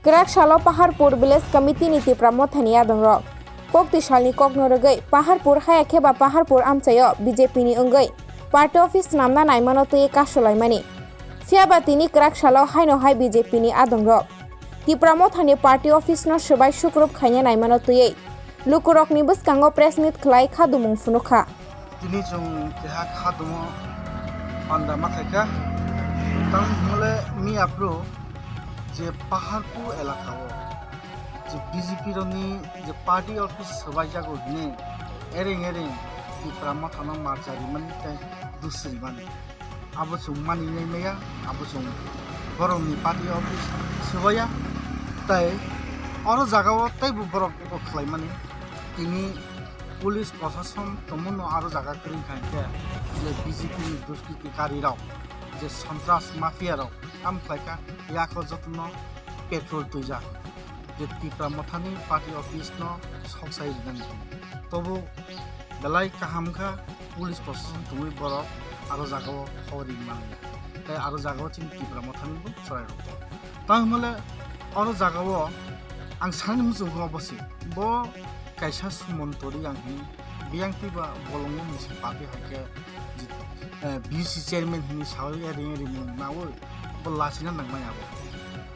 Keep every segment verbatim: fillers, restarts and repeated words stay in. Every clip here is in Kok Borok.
Kwrak salo Paharpur Village Committee ni Tipra Mothani adongrok. Kokti salni kokno rwgwi Paharpur haya khe ba Paharpur amchaio B J P ni wngwi party office swnamna naimano twiwi kasulaimani. Phiya ba tini kwrak salo haino hai B J P ni adongrok Tipra Mothani party office no swbai sukrup khaina naimano twiwi lukurokni bwskango press meet khlai khadumung phunukha. Tini chwng keha khadumo panda ma khaikha. Tamo hwnle miya phuru je Paharpur elakao je B J P rokni je party office swbaijago hwnwi ereng ereng Tipra Mothano marcha rimani tei dusri mani. Abo chwng mani nai maya, abo chwng borokni party office swbaiya. Tei oro jagao teibo borok eko khlaimani. Tini police prosason tongmano aro jaga kwrwi kha hinkhe je B J P ni duskritikarirok, je sontras mafia rok, tamo khlaikha, yako jotono petrol twijak, je Tipra Mothani party office no sok sai rinani. Tobo belai kaham kha, police prosason tongwi borok aro jagao hor ring manya. Tei aro jagao chini Tipra Mothani bo chwrai rok tongo. Tamo hwnle oro jagao ang sanani muchung khe obo se, bo kaisa sumontori ang hini biyang twi ba bolongo muchung papi hai khe, eh, B C chairman hini sawi eri eri mung nawi bo lachina nangmani abo.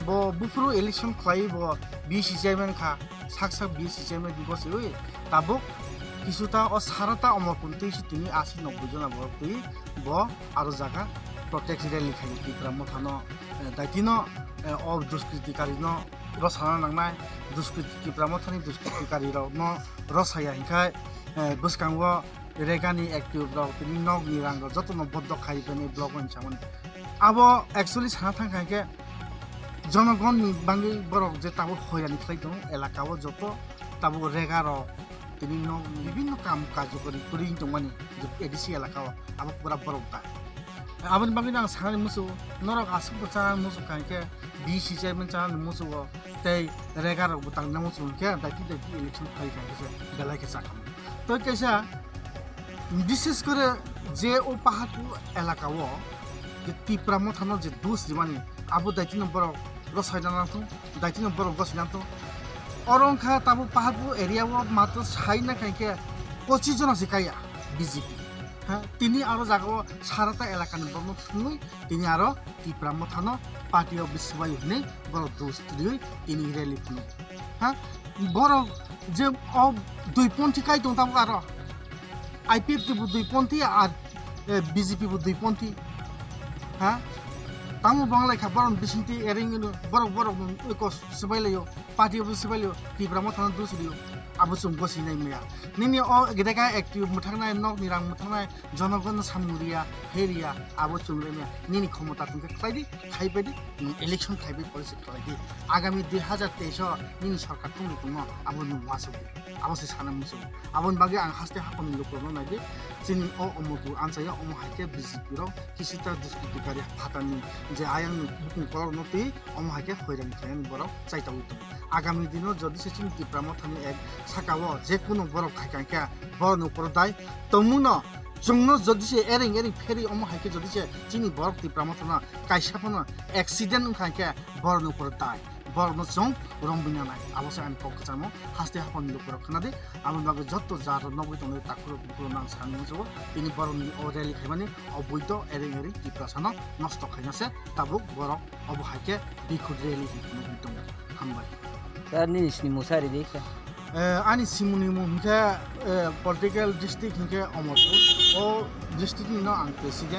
Bo buphuru election khlai bo B C chairman kha, sak sak B C chairman bo se ui tabuk kisu ta o sara ta omor kun twi si tini asi nokboi jona borok twi bo aro jaga protest rally khai Tipra Mothano, eh, daitino, eh, o duskritikari no rosana nangnai, duskriti Tipra Mothani duskritikari rok no rosaya hinkhe, eh, bwskango regani active rok tini nokni rang rok jotono bodok khai bini block o hinsamani. Abo actually sana thang kha hinkhe jonogonni bangwi borok je tabuk hoirani khlai tongo elaka o joto tabuk rega rok tini nok bibinno kam karjokori kwrwi tongmani je A D C elaka o abo pura borok ta. Aboni bagwi ang sanani muchungo, norok aswk bo chanani muchung kha hinkhe, B C chairman chanani muchungo, tei rega rok bo tangna muchung hinkhe, daiti daiti election khai kha hinkhe se belai khe chakhamu. Tei kaisa, bishes kore je o Paharpur elaka o je Tipra Mothano je dos rimani, abo daitino borok rosai na nangthung, daitino borok gosai nangthung. Oro wngkha tabuk Paharpur area o matwr sai na kha hinkhe pochis jona se kaya B J P. Ha, tini aro jaga o sarata elaka ni borok no thumwi tini aro Tipra Mothano party o biswai hwnwi borok dos twiwi tini rally phunuk. Ha, borok je o dui ponthi kai tong tabuk aro I P F T bo dui ponthi ar, eh, B J P bo dui ponthi. Ha, tamo banglai kha borok bisingtwi ering borok borok eko swbai laio. Party office se bailio, Tipra Mothano dos rio, abo chwng gosai nai maya. Nini o gedeka active mwthaknai, nokni rang mwthaknai, jonogonno samung riya, he riya, abo chwng rimaya. Nini khomota tongkhe khlai di, khai pai di, nwng election khai pai pore se khlai di. Agami dui hazar teis o nini sorkar tongwi tongno, abo nwng uansuk di. Abo se sana muchung. Aboni bagwi ang haste haphangni lukurokno nai di. Chini o Omorpur anchaya omo hai khe B J P rok kisita duskritikari phatani je ayang bukung kolokno twi omo hai khe hoirani khlainani borok chaitaui tongo. Agami dino jodi se chini Tipra Mothani ek saka o je kuno borok khai kha khe borokni uporo dai tongmungno chwngno jodi se ereng ereng pheri omo hai khe jodi se chini borok Tipra Mothano kaisa phano accident wngkha khe borokni uporo dai. Borokno chwng romwi nanai. Abo se ani kok kwchangno haste haphangni lukurok khna di. Aboni bagwi jotto jar nogwi tongnai takhurok bukhurokno ang sanwi muchungo. Tini borokni o rally khaimani o buido ereng ereng Tiprasano nosto khaina se tabuk borok obo hai khe bikhuk rally hinwi phunugwi tongo. Hambai. Sir, nini sini musa ri di khe? Eh, ani simuni mung hinkhe, eh, political district hinkhe Omorpur. O district ni no ang president.